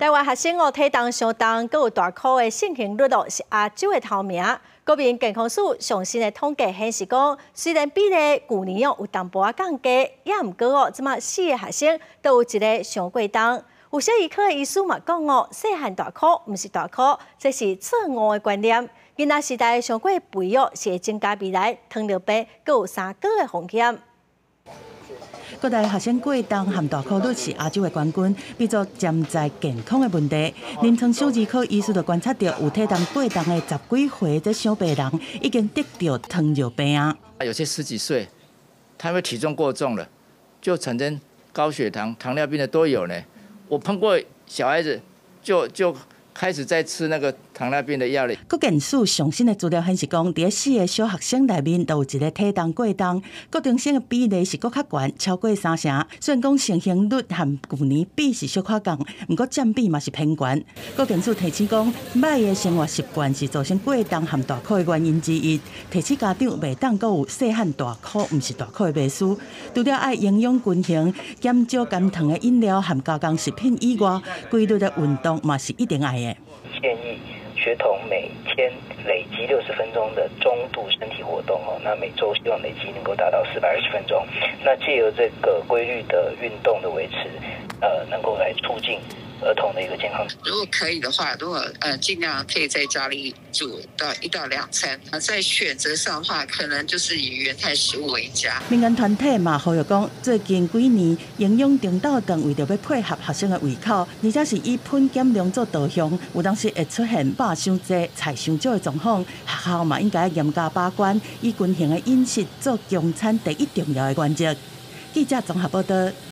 台灣學生哦體重傷重，閣有大箍的盛行率哦是亞洲的頭名。國民健康署上新的統計顯示講，雖然比例舊年哦有淡薄仔降低，也毋過哦，這馬四个學生都有一个傷過重。有小兒科的醫師嘛講哦，細漢大箍毋是大箍，這是錯誤的觀念。囡仔時代傷過肥哦，是會增加未來糖尿病閣有三高的風險。國內學生過重和大箍率是亞洲的冠軍，變做潛在健康的問題。臨床小兒科醫師就觀察到，有體重過重的十幾歲這小病人已經得著糖尿病啊。有些十幾歲，他因為體重過重了，就產生高血糖、糖尿病的都有呢。我碰過小孩子就開始在吃那個糖尿病的藥了。國健署上新的資料顯示講，佇四个小學生內面都有一个體重過重，高中生的比例是閣較懸，超過三成。雖然講盛行率和舊年比是小可降，毋過佔比嘛是偏懸。國健署提醒講，䆀的生活習慣是造成過重和大箍的原因之一。提醒家長袂當閣有細漢大箍毋是大箍的迷思。除了愛營養均衡，減少甘糖的飲料和加工食品以外，規律的運動嘛是一定愛的。建議學童每天累積60分鐘的中度身體活動哦，那每週希望累積能夠達到420分鐘。那借由這個規律的運動的維持，能夠來促進兒童的一個健康。如果可以的話，如果盡量可以在家裡煮到一到兩餐，在選擇上的話，可能就是以原態食物為佳。民間團體嘛呼籲講，最近幾年營養腸道頓為著欲配合學生的胃口，而且是以噴減量做導向，有當時會出現肉傷濟、菜傷少的狀況。學校嘛應該嚴加把關，以均衡的飲食做供餐第一重要的原則。記者綜合報道。